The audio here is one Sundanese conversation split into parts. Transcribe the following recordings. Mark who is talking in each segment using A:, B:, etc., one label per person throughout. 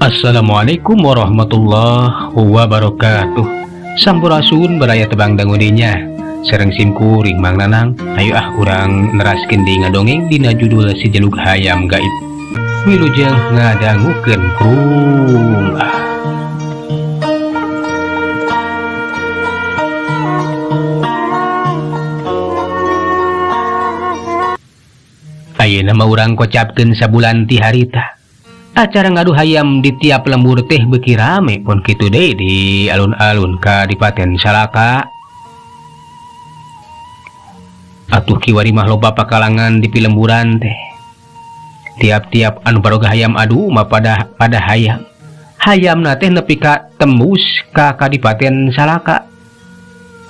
A: Assalamualaikum warahmatullahi wabarakatuh. Sampurasun baraya tebang dangudinya. Sareng simkuring Mang Nanang. Ayo ah urang neraskeun deui ngadongeng dina judul Si Jelug Hayam Gaib. Wilujeng ngadangukeun krung ah. Ayeuna mah urang kocapkeun sabulan ti harita. Acara ngadu hayam di tiap lembur teh beuki rame pun kitu deui di alun-alun Kadipaten Salaka. Atuh kiwari mah loba pakalangan di pilemburan teh. Tiap-tiap anu baroga hayam adu mah pada hayam. Hayamna teh nepi ka tembus ka Kadipaten Salaka.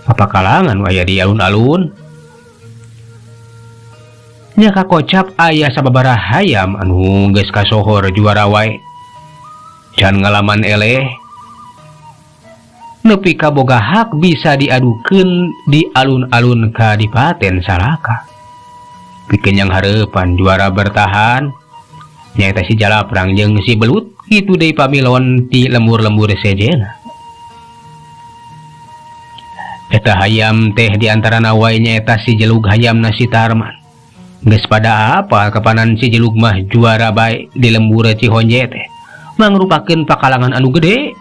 A: Pakalangan nu aya di alun-alun. Nya kakocap aya sababaraha hayam anu geus kasohor juara wae. Can ngalaman eleh. Nepi ka boga hak bisa diadukeun di alun-alun Kadipaten Salaka. Pikeun yang hareupan juara bertahan nyaeta si Jalaprang jeung si Belut kitu deui pamilon ti lembur-lembur sejena. Eta hayam teh di antarana wae nyaeta si Jelug hayam si Tarman. Geus pada apa kapanan si Jelug mah juara bae di lembur Cihonje teh mangrupakeun pakalangan anu gede.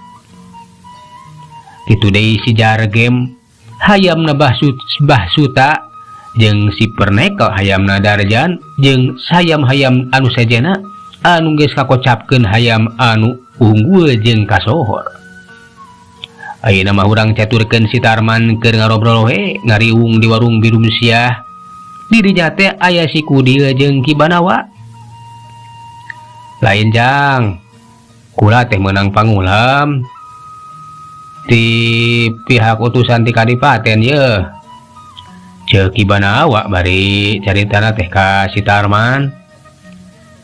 A: Kitu deui si Jargem hayamna Bahsuta jeung si Pernekel hayamna Darjan jeung hayam-hayam anu sejena anu geus kakocapkeun hayam anu unggul jeung kasohor. Ayeuna mah urang caturkeun si Tarman keur ngarobrol we ngariung di warung Birum Siah. Dirinya teh aya si Kudil jeung Ki Banawa. Lain jang, kula teh meunang pangulam di pihak utusan ti kadipaten yeuh. Ceuk Ki Banawa bari caritana teh ka si Tarman.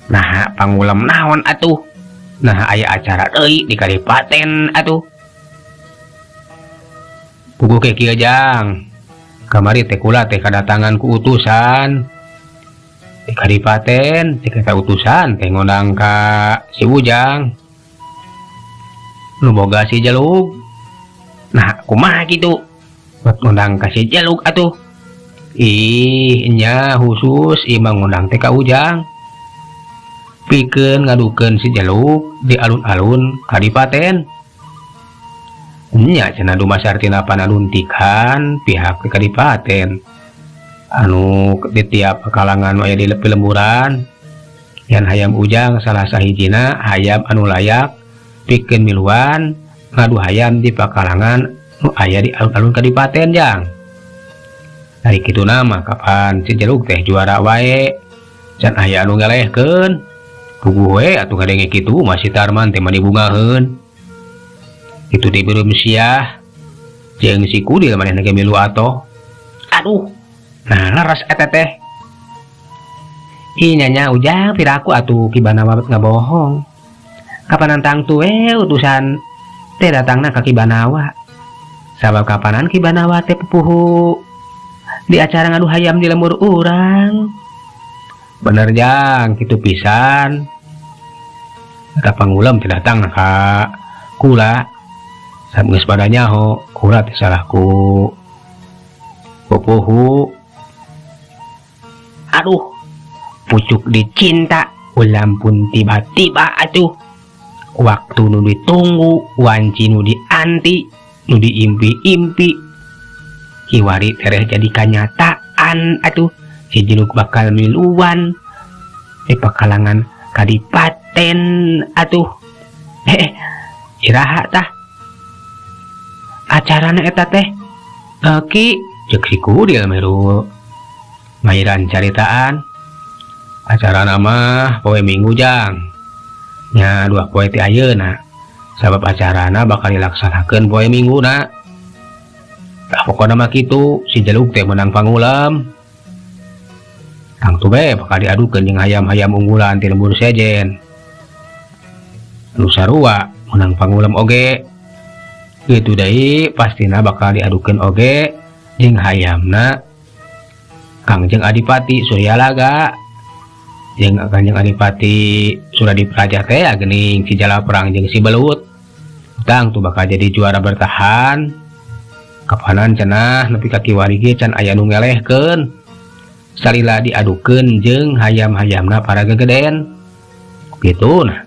A: Nah, pangulam naon atuh? Nah, aya acara deui di kadipaten atuh. Puguh ke kieu jang. Kamari teh kula teh kadatangan ku utusan di kadipaten, teh kata utusan teh ngundang ka si Ujang nu boga si Jelug. Nah, kumaha kitu? Buat ngundang ka si Jelug atuh. Ih, nya khusus ieu mah ngundang teh ka Ujang. Pikeun ngadukeun si Jelug di alun-alun kadipaten. Nya cenah dumasar tina panaluntikan pihak kadipaten anu di tiap kalangan aya di lemburan yan hayam Ujang salah sahijina hayam anu layak pikeun miluan ngadu hayam di pakalangan nu aya di alun-alun kadipaten jang. Dari kitu nama kapan si Jelug teh juara wae can aya anu ngalehkeun. Puguh we atuh ngadenge kitu mah si Tarman teh mani bungaheun. Itu di Birum Siah jeung si Kudil manehna ge milu atoh. Aduh, nah leres eta teh. Ih nya Ujang piraku atuh Ki Banawa ngabohong. Kapanan tangtu we utusan teh datangna ka Ki Banawa. Sabab kapanan Ki Banawa teh pupuhu di acara ngadu hayam di lembur urang. Bener jang, kitu pisan. Eta pangulem teh datang ka kula. Geus pada nyaho, kula teh salahku pupuhu. Aduh, pucuk dicinta ulam pun tiba-tiba atuh. Waktu nu ditunggu, wanci nu dianti, nu diimpi-impi. Kiwari tereh jadi kanyataan atuh. Si Jelug bakal miluan di pakalangan kadipaten atuh. Iraha tah acarana eta teh. Ki ceuk si Kudil meru mairan caritaan. Acarana mah poe Minggu jang. Nya dua poe ti ayeuna. Sabab acarana bakal dilaksanakeun poe Minggu na. Tah pokona mah kitu, si Jelug teh meunang pangulam. Tangtu bae bakal diadukeun jeung hayam-hayam unggulan ti lembur sejen. Nu sarua meunang pangulam oge. Kitu deui pastina bakal diadukeun oge jeung hayamna Kangjeng Adipati Suryalaga. Jeung Kanjeng Adipati Suradipraja teh geuning si Jalaprang jeung si Belut. Tang tuh bakal jadi juara bertahan. Kapanan cenah nepi ka kiwari ge can aya nu ngelehkeun. Salila diadukeun jeung hayam-hayamna para gegeden. Gitu nah.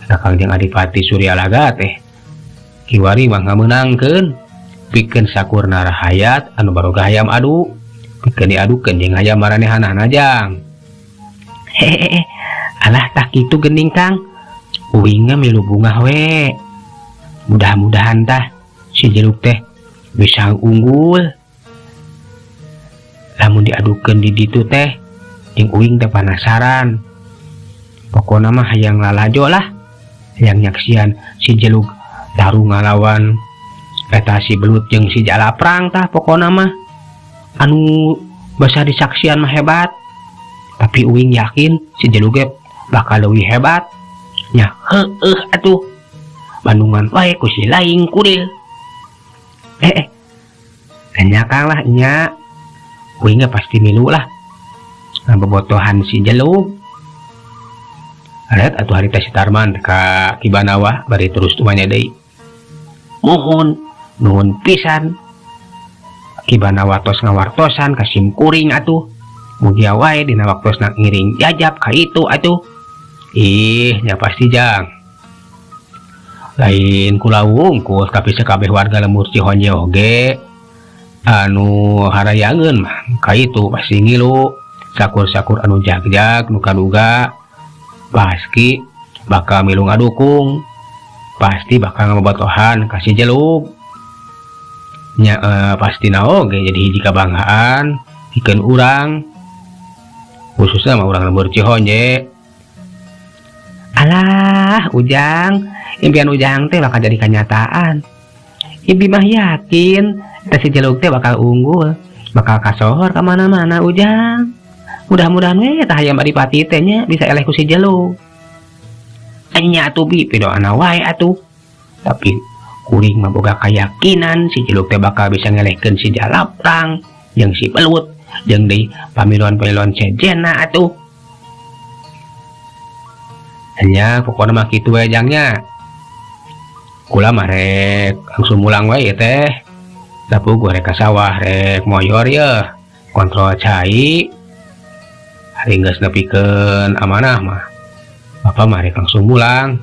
A: Eta Kangjeng Adipati Suryalaga teh kiwari mah ngamenangkeun pikeun sakurna rahayat anu baroga hayam adu pikeun diadukeun jeung hayam maranehanana jang. Hehehe, alah tah kitu geuning Kang. Uing milu bungah we. Mudah-mudahan tah si Jeluk teh bisa unggul. Lamun diadukeun di ditu teh jeung uing teh panasaran. Pokona mah hayang lalajo lah. Hayang nyaksian si Jeluk tarung ngalawan eta si Belut jeung si Jalaprang tah pokona mah. Anu basa disaksian mah hebat. Tapi uing yakin si Jeluk ge bakal leuwih hebat. Nya heueuh atuh. Bandungan wae ku si laing kudil. Nya Kang lah nya. Uing ge pasti milu lah. Ngabobotohan si Jeluk. Lihat atuh harita si Tarman ka Ki Banawa bari terus tumanya deui. Muhun nuhun pisan. Ki Banawa tos ngawartosan ka sim kuring atuh. Mugia wae dina waktosna ngiring jajab ka itu atuh. Ih, nya pasti jang. Lain kula wungkul tapi sakabeh warga lembur Cihonje oge anu harayangeun mah ka itu pasti ngilu. Sakur-sakur anu jag-jag nu kaduga pasti bakal milu ngadukung, pasti bakal ngabobotohan ka si Jeluk. Nya pasti na oge jadi hiji kabanggaan pikeun urang, khususnya mah urang lembur Cihonje. Alah, Ujang, impian Ujang teh bakal jadi kenyataan. Ibi mah yakin teh si Jeluk teh bakal unggul, bakal kasohor ka mana-mana Ujang. Mudah-mudahan we tah hayam adipati teh nya bisa eleh ku si Jeluk. Nya atuh bi pidoana wae atuh. Tapi kuring mah boga keyakinan si Jeluk teh bakal bisa ngelehkeun si Jalaprang jeung si Belut jeung deui pamiluan-pamiluan sejena atuh. Nya pokona mah kitu we jangnya. Kula mah rek langsung mulang wae teh. Da puguh rek ka sawah rek moyor yeuh. Kontrol cai. Hari geus nepikeun amanah mah. Bapak mah rek langsung mulang.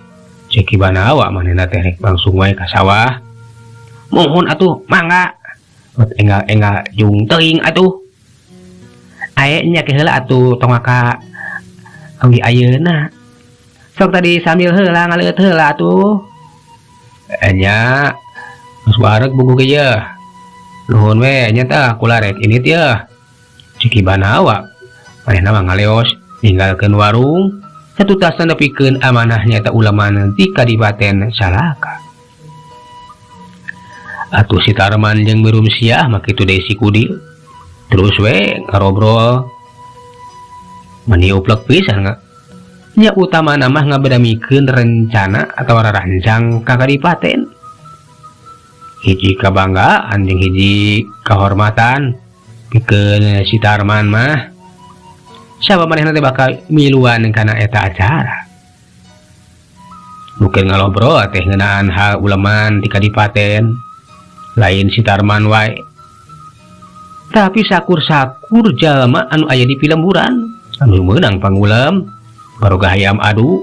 A: Cek Ki Banawa manehna teh rek langsung wae ka sawah. Muhun atuh mangga. Ot enggal-enggal jung teuing atuh. Ae nya ke heula atuh tong ka awi ayeuna. Sok tadi sambil heula ngaleueut heula atuh. Nya geus wareg buku ge yeuh. Nuhun we nya tah kula rek ini teh. Cek Ki Banawa manehna mah ngaleos ninggalkeun warung satutasna nepikeun amanahnya eta uleman ti Kadipaten Salaka. Atuh si Tarman jeung Mirum Siah mah kitu deui si Kudil. Terus we ngarobrol. Mani uplek pisan nga. Nya utamana mah ngabedamikeun rencana atawa rarancang ka kadipaten. Hiji kabanggaan jeung hiji kahormatan pikeun si Tarman mah. Sabab manehna teh bakal miluan kana eta acara. Mungkin ngalobrol teh ngeunaan hal uleman di kadipaten. Lain si Tarman wae. Tapi sakur-sakur jalma anu aya di pilemburan anu meunang pangulem baroga hayam adu.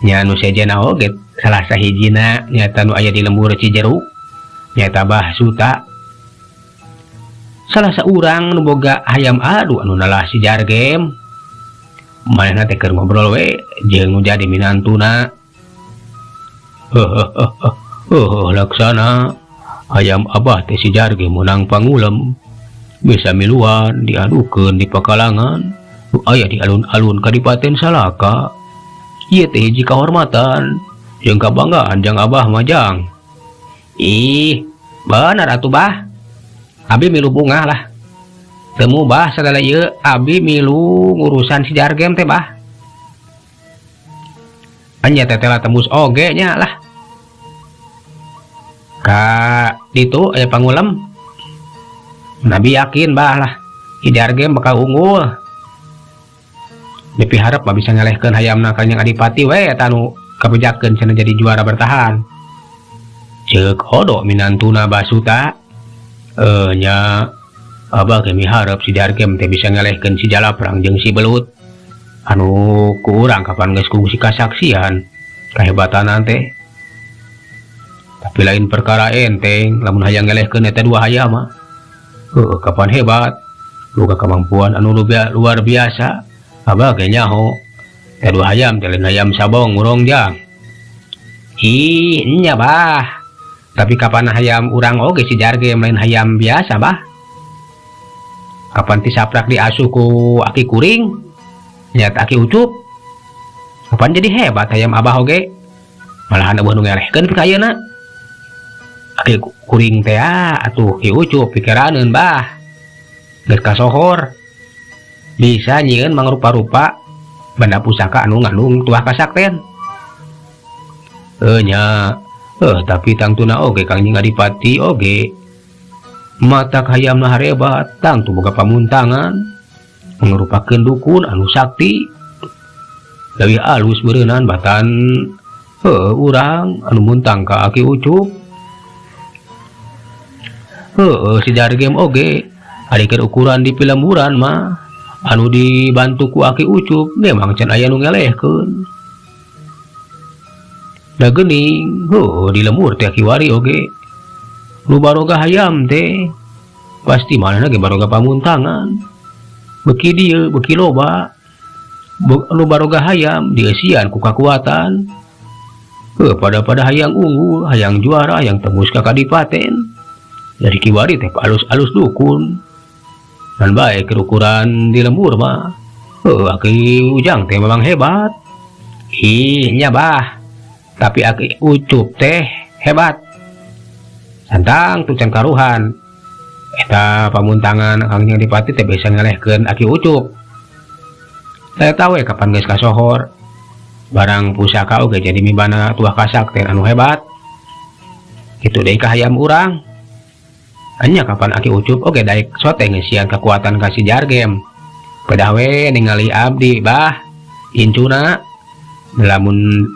A: Nya anu sejenna oge salah sahijina nyaeta nu aya di lembur Cijeruk nyaeta Bah Suta. Salah saurang nu boga hayam adu anu nalah si Jargem. Manehna teh keur ngobrol we jeung nu jadi minantuna. Heuh, laksana hayam abah teh si Jargem meunang pangulem. Bisa miluan diadukeun di pakalangan nu aya di alun-alun Kadipaten Salaka. Ieu teh hiji kahormatan jeung kabanggaan jang abah mah jang. Ih, bener atuh bah. Abi milu bungah lah. Temu bah sadala ieu abi milu ngurusan si Jargem teh bah. Anya tetela tembus oge nya lah. Ka ditu aya pangulem. Nabi yakin bah lah si Jargem bakal unggul. Dipiharep mah bisa ngelehkeun hayamna Kangjeng Adipati we eta anu kabejakeun cenah jadi juara bertahan. Ceuk Odo minantuna Basuta. Eh nya Abah ge miharep si Jargem teh bisa ngelehkeun si Jalaprang jeung si Belut. Anu ku urang kapan geus kungsi kasaksian kahebatanna teh. Tapi lain perkara enteng lamun hayang ngelehkeun eta dua hayam mah. Heuh, kapan hebat. Boga kemampuan anu luar biasa. Abah ge nyaho. Eta dua hayam teh lain hayam sabong urong jang. Ih, nya bah. Tapi kapan hayam urang oge si Jargem lain hayam biasa bah. Kapan ti saprak diasuh ku aki kuring, nyata aki Ucup. Kapan jadi hebat hayam abah oge. Malahan euweuh nu ngelehkeun pika ayeuna. Aki kuring teh atuh Ki Ucup pikiraneun bah. Geus kasohor. Bisa nyieun mangrupa-rupa benda pusaka anu ngandung tuah kasakten. Heuh nya, tapi tangtuna oge Kangjeng Adipati oge. Matak hayamna harebat tangtu boga pamuntangan mangrupakeun dukun anu sakti. Leuwih alus beureunan batan heuh urang anu muntang ka Aki Ucup. Heuh si Jargem oge ari keur ukuran di pilemburan mah anu dibantu ku Aki Ucup memang can aya nu ngelehkeun. Da geuning heuh di lembur teh kiwari oge. Nu baroga hayam teh pasti manehna ge baroga pamuntangan. Beuki dieu beuki loba. Nu baroga hayam dieusian ku kakuatan. Heuh pada-pada hayang unggul, hayang juara, hayang tembus ka kadipaten. Dari kiwari teh alus-alus dukun. Dan bae keur ukuran di lembur mah. Heuh Aki Ujang teh memang hebat. Ih nya bah. Tapi Aki Ucup teh hebat. Santang tu can karuhan. Eta pamuntangan Kangjeng Adipati teh bisa ngelehkeun Aki Ucup. Saya tahu ya kapan geus kasohor. Barang pusaka oge jadi mibana tuah kasakten anu hebat. Kitu deui ka hayam urang. Anya kapan Aki Ucup oge daek sote ngeusian kekuatan ka si Jargem. Pedah we ningali abdi bah incuna lamun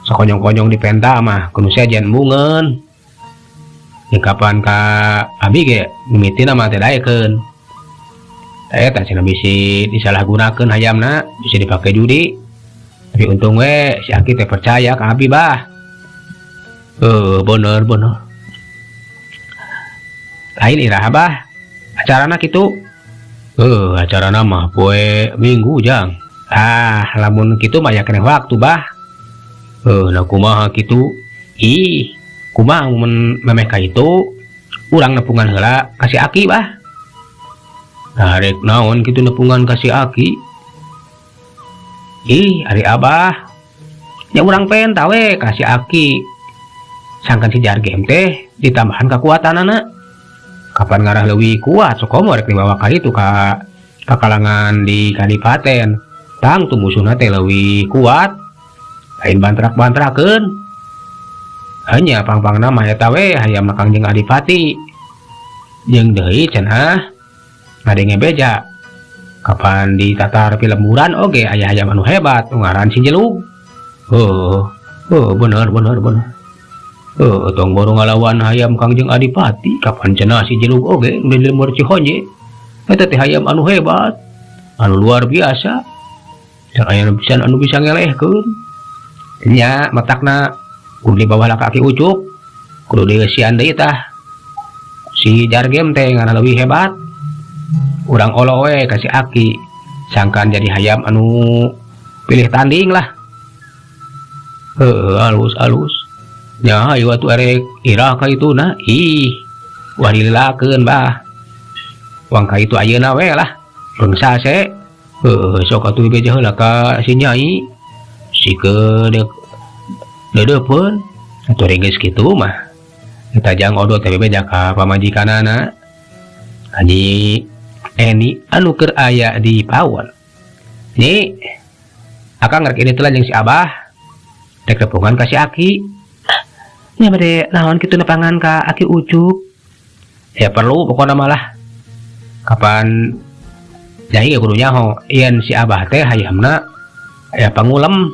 A: sakonyong-konyong dipenta mah kudu sejen embungeun. Jeung kapan ka abi ge mimitina mah teh daekeun. Eta cenah bisi disalahgunakeun hayamna, bisa dipake judi. Tapi untung we si Aki teh percaya ka abi bah. Heuh, bener bener. Lain iraha bah acarana kitu? Heuh, acarana mah poe Minggu jang. Ah, lamun kitu mah aya keneh waktu bah. Heuh, nah kumaha kitu? Ih, kumaha mun memeh ka itu urang nepungan heula ka si Aki bah. Nah, rek naon kitu nepungan ka si Aki? Ih, ari abah. Ya urang penta we ka si Aki. Sangkan si Jargem teh ditambahan kekuatanana. Kapan ngarah leuwih kuat sok komo rek dibawa ka itu ka kalangan di kadipaten. Tang tu musuhna teh leuwih kuat. Lain bantrak-bantrakeun. Hanya pang-pangna mah eta we hayam Kangjeng Adipati. Jeung deui cenah ngadenge beja. Kapan di tatar pilemburan oge aya hayam anu hebat ngaran si Jelug. Heuh, heuh bener bener bener. Heuh, tong boro ngalawan hayam Kangjeng Adipati, kapan cenah si Jelug oge nu di lembur Cihonje. Eta teh hayam anu hebat, anu luar biasa. Dan aya pisan anu bisa ngelehkeun. Nya matakna kudu dibawa ka Aki Ucup, kudu dieusian deui tah. Si Jargem teh ngaran leuwih hebat. Urang olo we ka si Aki, sangkan jadi hayam anu pilih tanding lah. Heuh, alus alus. Nya hayu atuh erek irah ka ituna. Ih, wah dililakeun bah. Wang ka itu ayeuna we lah. Bangsa se. Heuh, sok atuh beja heula ka si Nyai. Si ke deudeupeun. Atuh geus kitu mah. Eta jang Odo teh beja ka pamajikanana. Haji Eni anu keur aya di pawon. Nyi, akang rek ini telah jeung si Abah. Rek nepungan ka si Aki. Nya bade naon kitu nepangan ka Aki Ucup? Ya perlu pokona malah. Kapan Jadi kudu nyaho yen si Abah teh hayamna aya pangulem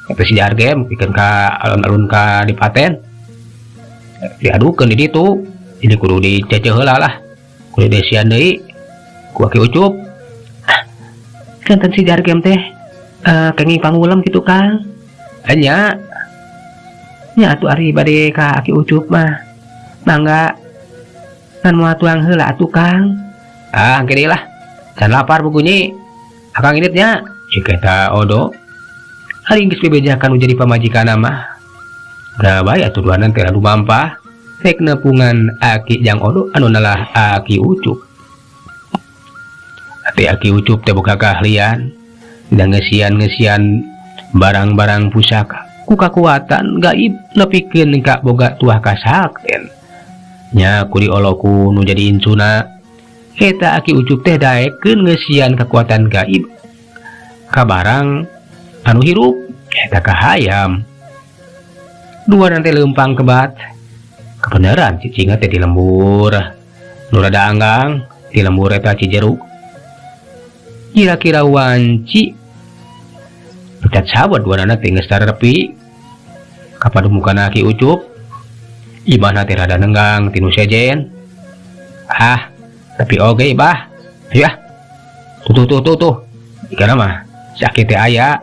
A: eta si Jargem pikeun ka alun-alun ka dipaten diadukeun di ditu. Jadi kudu diceceh heula lah, kudu desian deui ku Aki Ucup. Janten si Jargem teh kenging pangulem kitu Kang. Nya nya atuh ari bade ka Aki Ucup mah mangga ngan moal tuang heula atuh Kang. Ah engke deui lah, can lapar bukunyi akang indit nya. Cik eta Odo hari geus bebejakan nu jadi pamajikan mah da bae atuh duanan teh adu mampah rek nepungan Aki Jang Odo anu nalah Aki Ucup. Ati Aki Ucup teh boga keahlian da ngeusian-ngeusian barang-barang pusaka ku kakuatan gaib nepikeun ka boga tuah kasakten nya ku dioloku nu jadi incuna eta Aki Ucup teh daekeun ngeusian kekuatan gaib ka barang anu hirup eta ka hayam. Dua nanti leumpang kebat kebenaran cicingna teh di lembur nu rada anggang di lembur eta Cijeruk kira-kira wanci pecat sahabat dua anak teh geus tarepi kapadumukana Aki Ucup. Imahna teh rada nenggang tinu sejen. Ah tapi oge bah ayo ah tuh tuh tuh tuh tuh ikana mah si Aki teh aya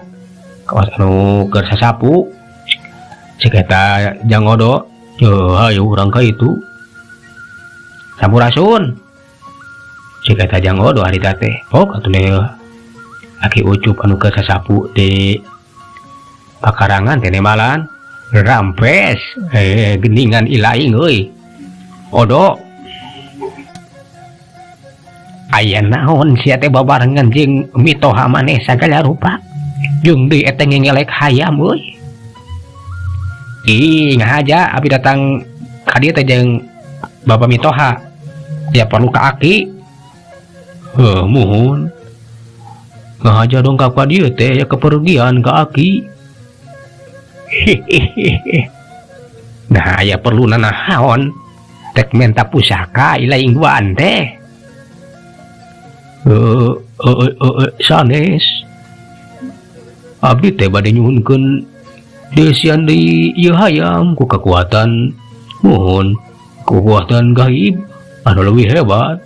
A: kawas anu keur sasapu. Cek eta Jang Odo, hayu urang ka itu sampurasun. Cek eta Jang Odo harita teh pok atuh teh Aki Ucup anu keur sasapu di pakarangan teh nemalan rampes geningan ilaing euy. Odo aya naon sia teh babarengan jeung mitoha maneh sagala rupa jeung deui eta ngengelek hayam euy. Ih ngahaja abi datang ka dieu teh jeung bapa mitoha ya perlu ka Aki. Heuh muhun ngahaja dongkap ka dieu teh ya kepergian ka Aki. Hehehe. Nah aya perlu nanaon tek menta pusaka ilaing duaan teh. Sanes abdi teh bade nyuhunkeun desian deui ieu hayam ku kekuatan muhun kekuatan gaib anu leuwih hebat.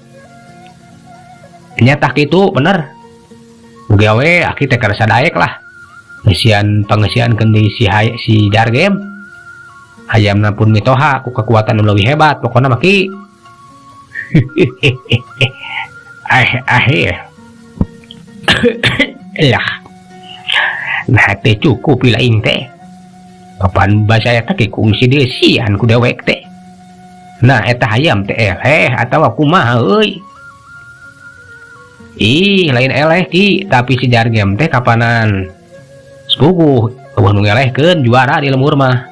A: Nya tah kitu bener. Mugi we Aki teh karasa daek lah ngeusian pangeusiankeun deui si Jargem hayamna pun mitoha ku kekuatan anu leuwih hebat pokona mah ki. Ah lah nah teh cukup ilaing teh kapan basa eta ge kungsi deusian ku dewek teh. Nah eta hayam teh eleh atawa kumaha euy. Ih lain eleh ki tapi si Jargem teh kapanan sepuguh eueuh nu ngelehkeun juara di lembur mah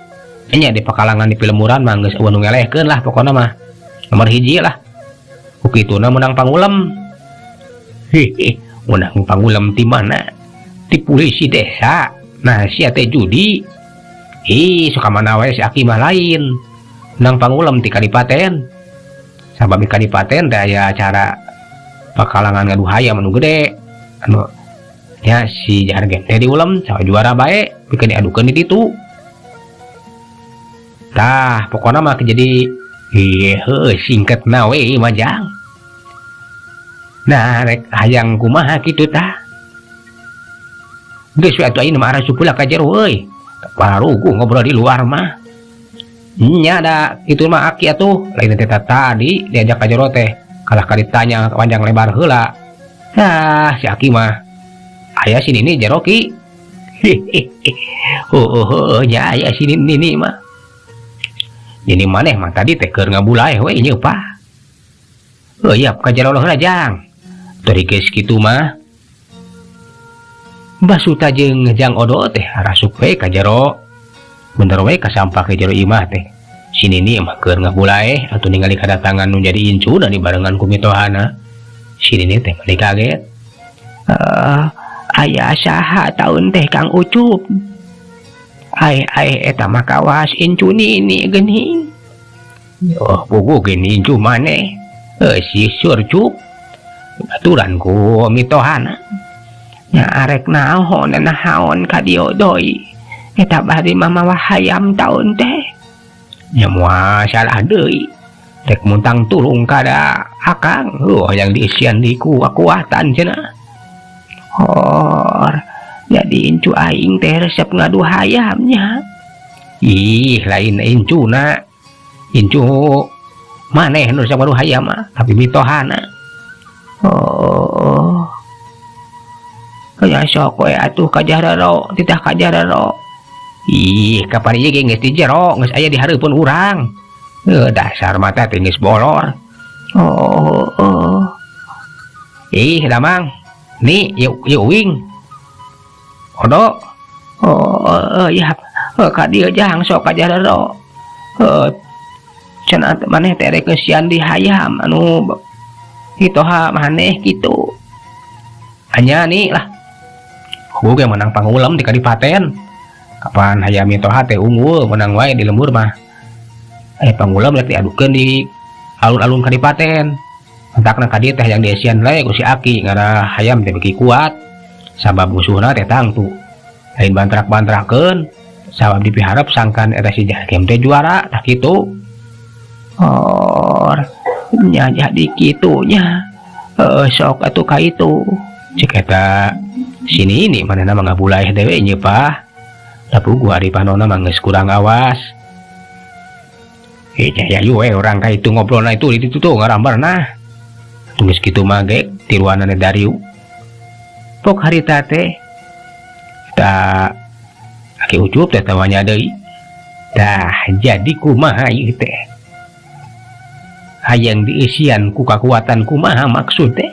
A: nya di pakalangan di pilemburan mah geus eueuh nu ngelehkeun lah pokona mah nomor hiji lah. Ku kituna meunang pangulem. Hehe meunang pangulem ti mana? Ti polisi desa. Nah sia teh judi. Ih suka mana wae si Aki mah lain. Menang pangulem ti kadipaten. Sabab di kadipaten teh aya acara pakalangan ngadu hayam anu gede. Anu nya si Jargem teh diulem saha juara bae pikeun diadukeun di ditu. Tah pokona mah jadi ieu heueuh singketna we mah Jang. Nah rek hayang kumaha kitu tah. Geus we atuh ayeuna mah arasup heula ka jero euy. Baruguh ngobrol di luar mah. Nya da kitu mah Aki atuh lain teh tadi diajak ka jero teh kalah ka ditanya panjang lebar heula. Nah si Aki mah aya si Nini jero ki. Heueuh heueuh nya aya si Nini mah. Nini maneh mah tadi teh keur ngabulaeh we nyeupah. Heuh yap ka jero heula Jang. Tadi geus kitu mah Basuta jeung Jang Odo teh arasup we ka jero. Bener we kasampak ke jero imah teh. Si Nini mah keur ngabulaeh atuh ningali kadatangan nu jadi incuna dibarengan ku mitohana. Si Nini teh meuni kaget. Aya saha taun teh Kang Ucup? Ai ai eta mah kawas incu Nini geuning. Oh puguh geuning incu maneh. Si Surcup. Baturan ku mitohana. Nya arek naon naon ka dieu deui. Eta bari mamawa hayam taun teh. Nya moal salah deui. Rek muntang tulung kada akang. Heuh hayang diisian di ku kakuatan cenah. Hor, jadi incu aing teh resep ngadu hayamnya. Ih, lain incuna. Incu maneh nu resep ngadu hayam mah, tapi mitohana. Oh. Kaya sok we atuh ka jarero, titah ka jarero. Ih, kapan ieu ge geus di jero, geus aya di hareupeun urang. Heuh, dasar mata teh geus bolor. Oh, oh. Ih, damang. Nih, yuk, yuk wing. Odo. Oh, oh, ya. Oh, ka dieu jang sok ka jarero. Heuh. Cenah maneh teh rek ngeusian di hayam anu mitoha maneh kitu. Hanya nih lah. Gua ge menang pangulem di kadipaten. Kapan hayam mitoha teh unggul menang wae di lembur mah. Pangulem rek diadukeun di alun-alun kadipaten. Entakna ka dieu teh hayang diesian we ku si Aki ngarah hayam teh beuki kuat. Sabab musuhna teh tangtu. Lain bantrak-bantrakeun sabab dipiharep sangkan eta si Jargem teh juara tah kitu. Oh, nya jadi kitu nya. Heuh, sok atuh ka itu. Cek eta sini ini manehna mah ngabulaeh dewe nyeupah. Tapi gua ari panona mah geus kurang awas. Ya we urang ka itu ngobrolna itu di ditu tuh ngarambarna. Geus kitu mah ge tiruanana Dariu. Pok harita teh ta Aki Ucup teh tawanya deui. Tah jadi kumaha ieu teh? Hayang diisian ku kakuatan kumaha maksud teh?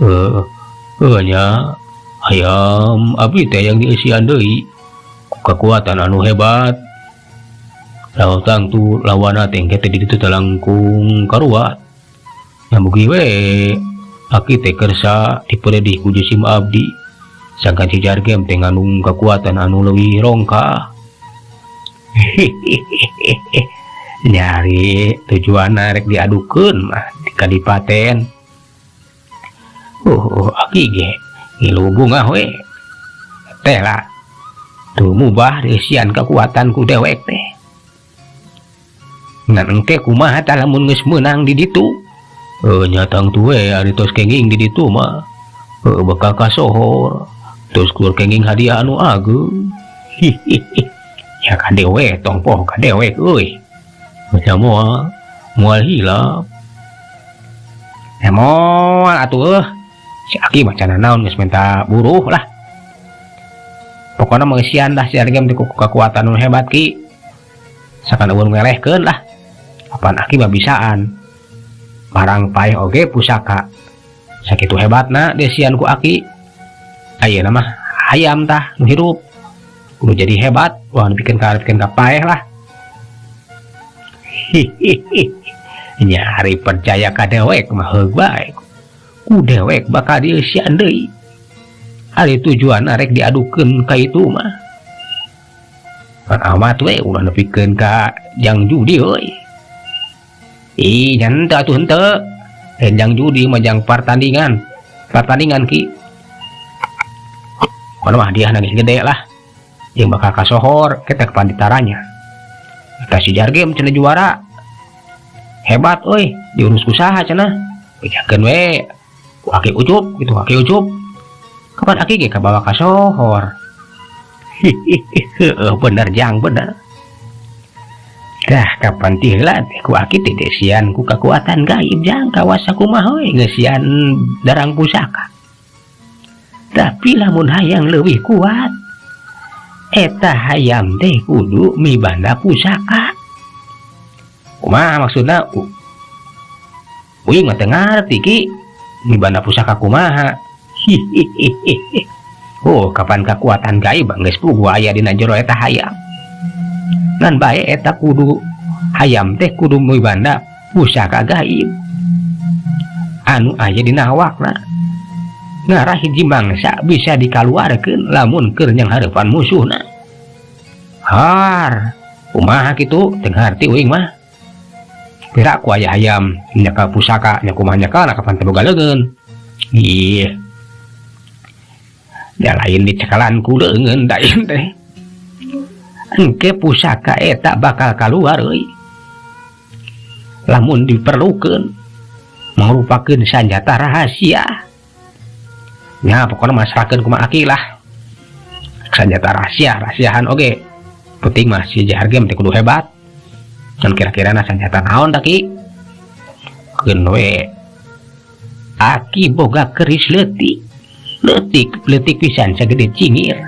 A: Heuh nya hayam abdi teh yang diisian deui ku kakuatan anu hebat. Lawan tangtu lawana teh engke teh di ditu teh langkung karuat. Nya mugi we aki teh kersa diperedih ku jisim abdi. Sangkan si Jargem teh ngandung kekuatan anu leuwih rongka. Nyari tujuan rek diadukeun mah di kadipaten. Aki ge ngilu bungah we. Teh lah. Tuh mubah diisian kekuatan ku dewek teh. Ngan engke kumaha tah lamun geus meunang di ditu? Nya tangtu we ari tos kenging di ditu mah. Bakal kasohor. Terus keluar kenging hadiah anu ageung. Hihihi. Ya kade we tong poho kade we euy. Macam moal, moal hilap. Moal atuh euh. Si Aki mah cenah naon geus minta buruh lah. Pokona mah ngeusian lah si Argem teh ku kekuatan nu hebat ki. Sakan eueun ngelehkeun lah. Apan Aki mah bisaan. Barang paeh oge pusaka. Sakitu hebatna desian ku Aki. Ayeuna mah hayam tah nu hirup. Kudu jadi hebat, wah bikin ka bikin ka paeh lah. Hihihi. Nyari percaya ka dewek mah heug bae. Ku dewek bakal dieusian deui. Ari tujuan arek diadukeun ka itu mah. Kan amat we ulah nepikeun ka jang judi euy. Ih, nya henteu atuh henteu. Jang judi mah jang pertandingan. Pertandingan ki. Kono mah hadiah nangis gede lah. Jeung bakal kasohor kita ke panditaranya. Eta si Jargem cenah juara. Hebat euy, diurus ku saha cenah. Bejakeun we ku Aki Ucup gitu, Aki Ucup. Kapan Aki ge kabawa kasohor. Hihihi, bener jang bener. Dah kapan ti heula teh ku Aki teh desian ku kakuatan gaib jang kawasa kumaha we ngeusian darang pusaka. Tapi lamun hayang leuwih kuat eta hayam teh kudu mibanda pusaka. Kumaha maksudna? Uing mah teu ngarti ki mibanda pusaka kumaha. Hihihi. Oh, kapan kekuatan gaib geus puguh aya dina jero eta hayam. Ngan bae eta kudu hayam teh kudu mibanda pusaka gaib anu aya dina awakna. Ngarah hiji mangsa bisa dikaluarkeun lamun keur nyanghareupan musuhna. Har, kumaha kitu teu ngarti uing mah. Pira ku aya hayam nyaka pusaka nya kumaha nyakalna kapan teh boga leungeun. Iya, ya lain dicekalan ku leungeun da ieu teh. Engke pusaka eta bakal kaluar euy lamun diperlukeun, mangrupakeun sanjata rahasia nya. Pokoknya masrahkeun kumaha aki lah, senjata rahasia rahasiaan oge penting mah si Jargem teh kudu hebat. Dan kira-kira na senjata naon tah, Ki? Keun we, aki boga keris leutik leutik leutik pisan, sagede cingir,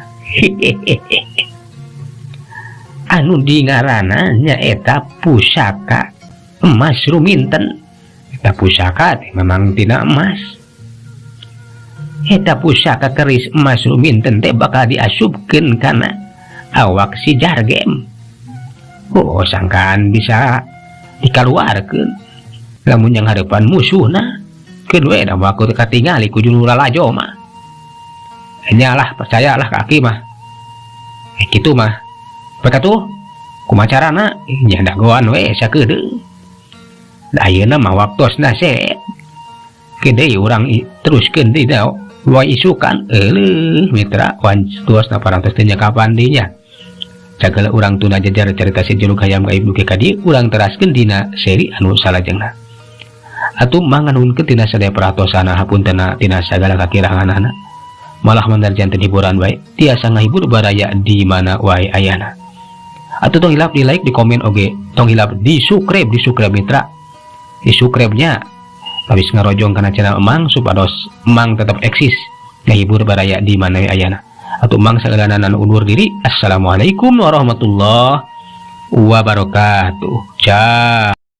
A: anu dingarana nyaeta pusaka emas ruminten. Eta pusaka teh memang tina emas. Eta pusaka keris emas ruminten teh bakal diasupkeun kana awak si Jargem. Oh, sangkaan bisa dikaluarkeun lamun yang harapan musuhna. Keun we da waktu katingali ku juru lalajo mah. Nya lah, percayalah ka aki mah. Eh, kitu mah. Mereka tuh kumaha carana nya, dagoan we sakedeung. Da ayeuna mah waktosna se deui urang teruskeun deui da wae isukan. Euleuh mitra, waktosna parantos teh kapan deui nya. Sagala urang tunda jejer carita Si Julung Hayam Gaib dugi ka dieu, urang teraskeun dina seri anu salajengna. Atuh manganuhunkeun tina sadaya perhatosana, hapuntenna tina sagala kakiranganana. Malah mandar janten hiburan wae, tiasa ngahibur baraya di mana wae ayana. Atuh tong hilap di like, di komen oge tong hilap di subscribe, di subscribe mitra, di subscribe nya, habis ngarojong kana channel Emang supados Emang tetap eksis ngahibur baraya di mana wae ayana. Atuh Emang sagalana undur diri. Assalamualaikum warahmatullahi wabarakatuh. Ciao.